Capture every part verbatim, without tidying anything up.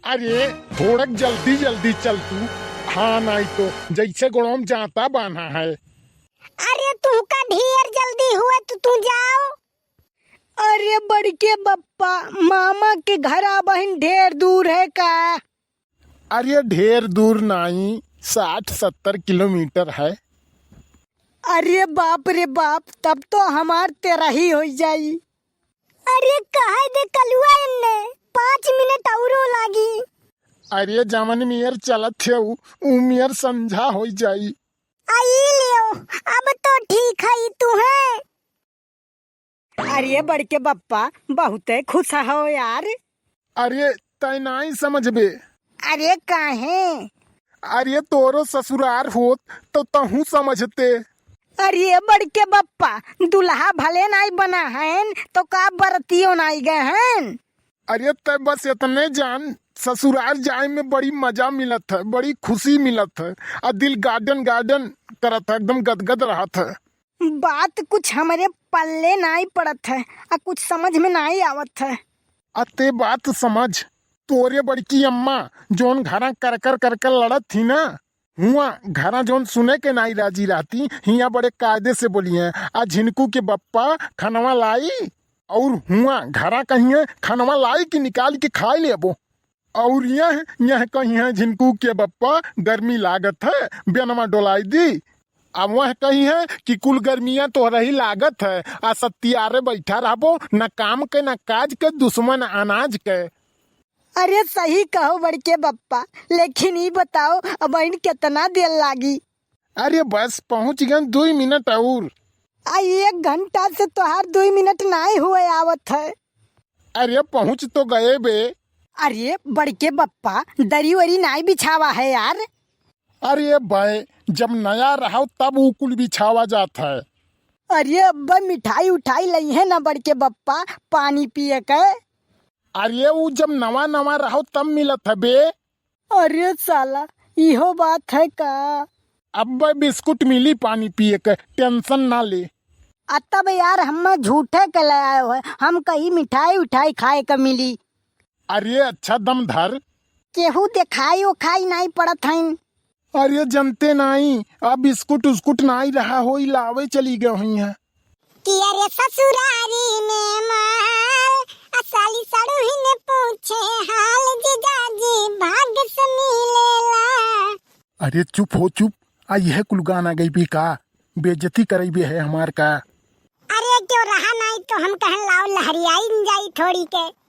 अरे, थोड़क जल्दी जल्दी चल तू। हाँ, नाहीं तो जैसे गोड़ों में जांता बान्हा है। अरे, तुहका ढेर जल्दी हुए तो तू जाओ। अरे बड़के बप्पा, मामा के घर अबहिन ढेर दूर है का? अरे ढेर दूर नाहीं, साठ सत्तर किलोमीटर है। अरे बाप रे बाप, तब तो हमार तेरही होइ जाई। अरे कहे दे कलुआ एन्ने, पाँच मिनट औरो लागी। अरे जवन मेर चलत है उ, उ मेर संझा होइ जाई। आई लियो, अब तो ठीक है तू है। अरे बड़के बप्पा, बहुते खुश हो यार। अरे तै नाहीं समझबे। अरे काहे? अरे तोरो ससुरार होत तो तहूँ समझते। अरे बड़के बप्पा, दुल्हा भले नाहीं बना हैन तो का बरतियो नाहीं गए हैन? अरे तै बस इतने जान, ससुरार जाए में बड़ी मजा मिलत है, बड़ी खुशी मिलत है, आ दिल गार्डन गार्डन करत है, एकदम गदगद रहत है। बात कुछ हमरे पल्ले नाहीं पड़त है, आ कुछ समझ में नाहीं आवत है। आ ते बात समझ, तोरे बड़की अम्मा जौन घरा करकर करकर लड़त थी ना, हुआ घरा जौन सुने के नाहीं राजी रहती, हिया बड़े कायदे से बोलिहैं, "आ झिनकू के बप्पा खनवा लाई?" और हुआ घरा कहिहैं, "खनवा लाई कि निकाल के खाए लेबो?" और यह, यह कहिहैं, "झिनकू के बप्पा गर्मी लागत है, बेनवा डोलाई दी।" अब वह कहिहैं कि कुल गर्मियाँ तोहरही लागत है, आ सत्तियारे बैठा रहबो, न काम के, न काज के, दुश्मन अनाज के। अरे सही कहो बड़के बप्पा, लेकिन ई बताओ, अबहिन केतना देर लागी? अरे बस पहुँच गए, दुई मिनट और। आ एक घंटा से तोहार दुई मिनट नाहीं हुए आवत है। अरे पहुँच तो गए बे। अरे बड़के बप्पा, दरी वरी नाहीं बिछावा है यार। अरे बे, जब नया रहो तब उ कुल बिछावा जात है। अरे अब्बा मिठाई उठाई लइहैं ना बड़के बप्पा, पानी पिए के। अरे उ जब नवा नवा रहो तब मिलत है बे। अरे साला, इहो बात है का? अब्बे बिस्कुट मिली पानी पिए के, tension ना ले। आ तब यार, हम झूठे के ले आयो है, हम कही मिठाई उठाई खाए के मिली। अरे अच्छा दम धर। केहू देखाई ओखाई नाहीं पड़त हइन। अरे जनते नाहीं, अब बिस्कुट उस्कुट नाहीं रहा होई, लावे चली गए हुई हैं। कि अरे ससुरारी में माल, आ साली सड़ुहिन पूछे हाल, जीजाजी भाग से मिलेला। अरे चुप हो चुप, आ यह कुल गाना गइबे का? बेइज्जती करइबे है हमार का? अरे क्यों रहा नाहीं तो हम कहन लाओ लहरियाई जाई थोड़ी के।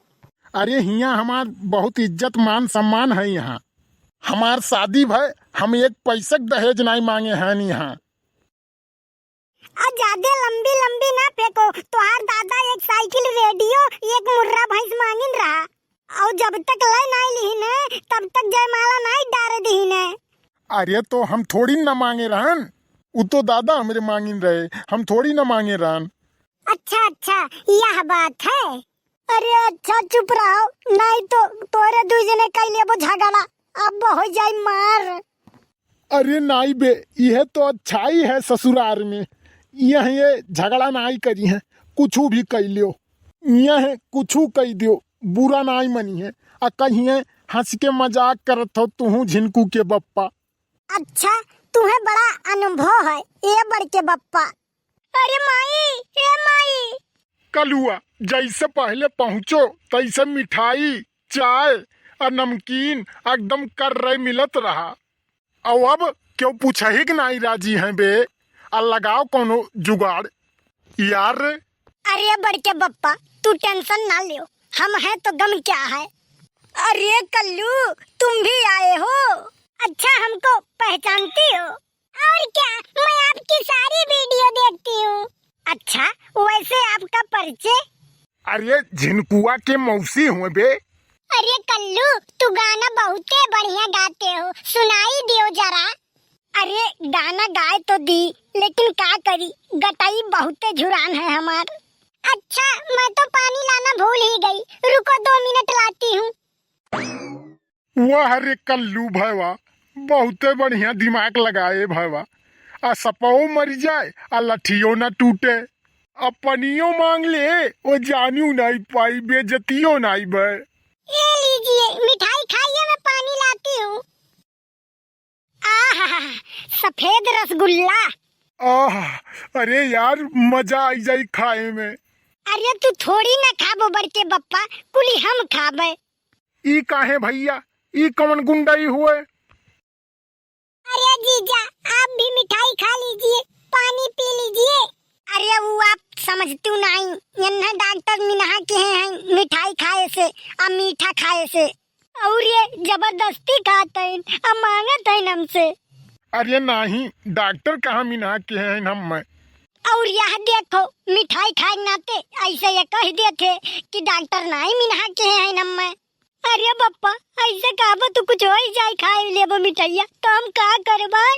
अरे हियाँ हमार बहुत इज्जत मान सम्मान है यहाँ। हमार शादी भय, हम एक पैसा के दहेज नाहीं मांगे हैं यहाँ। और ज्यादा लंबी लंबी ना फेंको, तोहार दादा एक साइकिल, रेडियो, एक मुर्रा भैंस मांगिन रहा, और जब तक ले नाहीं लिहिन है, तब तक जयमाला नाहीं डारे दिहिन है। अरे तो हम थोड़ी ना मांगे रहन, उ तो दादा हमरे मांगिन रहे, हम थोड़ी ना मांगे रहन। अच्छा अच्छा, यह बात है। अरे अच्छा चुप रहो, नाहीं तो तोरे दुई जने कई लेबो झगड़ा, अब हो जाई मार। अरे नाहीं बे, यह तो अच्छाई है ससुरार में, यह ये झगड़ा नाहीं करिहैं, कुछू भी कई लियो, यह कुछू कई दियो, बुरा नाहीं मनिहैं, आ कहिहैं हँस के मजाक करत हो तुहू झिनकू के बप्पा। अच्छा, तुहे बड़ा अनुभव है, ए बड़के बप्पा। अरे माई, ए माई। कलुआ, जैसे पहले पहुँचो, तैसे मिठाई, चाय और नमकीन एकदम कर्रे मिलत रहा। और अब क्यों पूछही के नाहीं राजी हैं बे? आ लगाओ कौनो जुगाड़ यार। अरे बड़के बप्पा, तू tension ना लियो, हम हैं तो गम क्या है। अरे कल्लू, तुम भी आए हो? अच्छा, हमको पहचानती हो? और क्या, मैं आपकी सारी video देखती हूँ। अच्छा, वैसे आपका परिचय? अरे झिनकुआ के मौसी हुए बे। अरे कल्लू, तू गाना बहुते बढ़िया गाते हो, सुनाई दियो जरा। अरे गाना गाए तो दी, लेकिन का करी, गटई बहुते झुरान है हमार। अच्छा, मैं तो पानी लाना भूल ही गई, रुको दो मिनट लाती हूँ। वाह रे कल्लू भैवा, बहुते बढ़िया दिमाग लगाए भैवा। आ सपौ मरि जाए, आ लठियो न टूटे। आ पनियो माँग ले, ओ जानू नाहीं पाई, बेइज्जतियो नाहीं भय। ये लीजिए, मिठाई खाइए सफेद रसगुल्ला। आह, अरे यार, मजा आई जाई खाए में। अरे तू थोड़ी ना खाबो बड़के बप्पा, कुली हम खाबे। ई काहे भइया, ई कवन गुंडई हुए? अरे जीजा, आप भी मिठाई खा लीजिए, पानी पी लीजिए। अरे वो आप समझतू नाई, यन्हे डॉक्टर मिनहा किहे हैं मिठाई खाए से, आ मीठा खाए से। और ये जबरदस्ती खात हैं, आ मांगत हैं हमसे। अरे नाही, डॉक्टर कहाँ मिनहा किहे हैं हम्मे। और यह देखो, मिठाई खाए के नाते ऐसे ये कह देते कि डॉक्टर नाही मिनहा किहे हैं हम्मे। अरे बप्पा, ऐसे कहबो तो कुछ हो ही जाए, खाए लेबो मिठाइया, तो हम का करबे?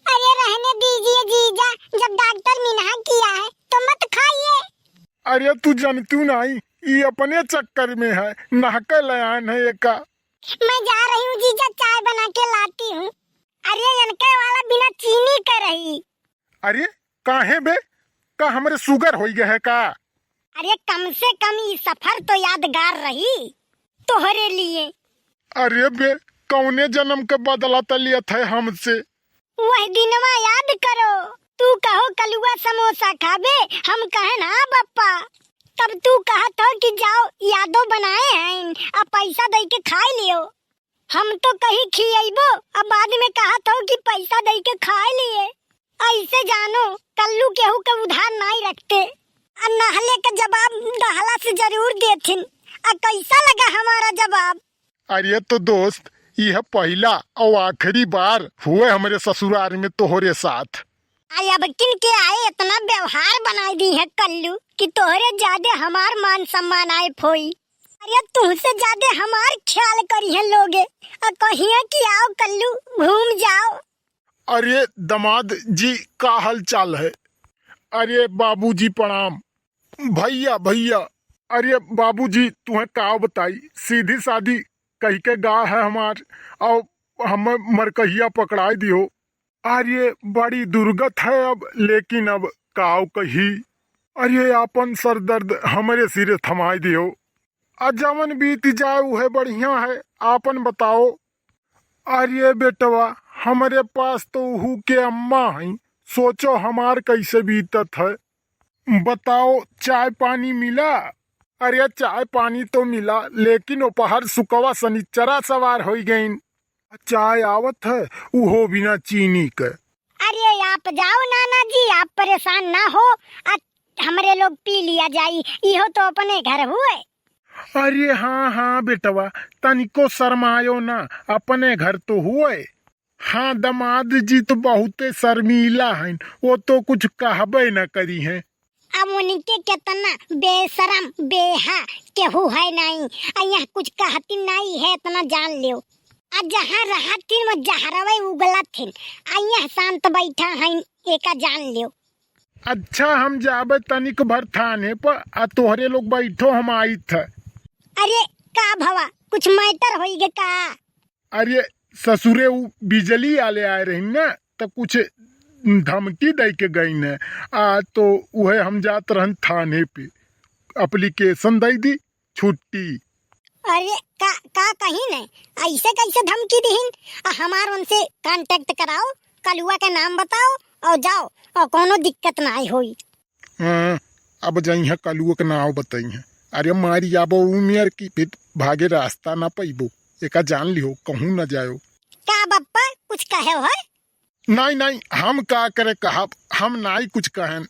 अरे रहने दीजिए जीजा, जब डॉक्टर मिनहा किया है तो मत खाइए। अरे तू जनतू नाई, ई अपने चक्कर में है, नहके ले आन है एका। मैं जा रही हूँ जीजा, चाय बना के लाती हूँ। अरे इनके वाला बिना चीनी के रही। अरे काहे बे, का हमरे सुगर होई गए है का? अरे कम से कम ई सफर तो यादगार रही तोहरे लिए। अरे बे, कौने जन्म के बदला त लियत है हमसे? वह दिनवा याद करो, तू कहो कलुआ समोसा खाबे, हम कहन हाँ बप्पा। तब तू कहत हो कि जाओ यादो बनाए हैं, अब पैसा दे के खाए लियो। हम तो कही खियैबो, अब बाद में कहत हो कि पैसा दे के खाए लिए। ऐसे जानो, कल्लू केहू के उधार नाई रखते। आ नहले के जवाब दहला से जरूर देथिन। आ कैसा लगा हमारा जवाब? अरे तो दोस्त, यह पहला और आखिरी बार हुए हमरे ससुराल में तोहरे साथ। आ अब किन के आए इतना व्यवहार बनाई दी है कल्लू कि तोहरे ज्यादा हमार मान सम्मान आए फोई। अरे तुमसे ज्यादा हमार ख्याल करी है लोगे। आ कहिए कि आओ कल्लू, घूम जाओ। अरे दमाद जी, का हाल चाल है? अरे बाबूजी प्रणाम। भैया, भैया, अरे बाबूजी, तुहें का बताई, सीधी साधी कही के गा है हमार, और हम मरकहिया पकड़ाई दियो। अरे बड़ी दुर्गत है अब, लेकिन अब काव कही। अरे आपन सर दर्द हमरे सिरे थमाई दियो। आ जवन बीत जाए उहे बढ़िया है, आपन बताओ। अरे बेटवा, हमरे पास तो उहू के अम्मा हईं, सोचो हमार कैसे बीतत है। बताओ, चाय पानी मिला? अरे चाय पानी तो मिला, लेकिन ओपहर सुकवा सनिचरा सवार होई गईन। चाय आवत है, उहो बिना चीनी के। अरे आप जाओ नाना जी, आप परेशान ना हो, आ हमरे लोग पी लिया जाई, इहो तो अपने घर हुए। अरे हाँ, हाँ बेटवा, तनिको शर्मायो ना, अपने घर तो हुए। हाँ, दमाद जी तो बहुते शर्मीला हईन, वो तो कुछ कहबे न करी हैं। अब उनके केतना बेशरम, बेहा केहू है नाई, आ यहाँ कुछ कहती नाई है, इतना जान लियो। आ जहाँ रहत थिन, वो जहरवे उगलत थिन, आ यहाँ शांत बैठा हईन, एका जान लियो। अच्छा, हम जाबे तनिक भर थाने पर, आ तोहरे लोग बैठो, हम आइत है। अरे का भवा, कुछ matter होई गे का? अरे ससुरे, उ बिजली आले आए रही ना, त कुछ धमकी दे के गई न, आ तो उहे हम जात रहन थाने पे, application दे दी, छुट्टी। अरे का, का कही न, ऐसे कैसे धमकी दिहिन? आ हमार उनसे contact कराओ, कलुआ के नाम बताओ और जाओ, और कोनो दिक्कत ना आई होई। हाँ, अब जइहें कलुओ के नाव बतइहें। अरे मारी आबो उमेर की, फिर भागे रास्ता ना पइबो। एका जान लिहो, कहूँ ना जायो। का बप्पा, कुछ कहे हो? नाई, नाई, हम का करे कहब, हम नाई कुछ कहन।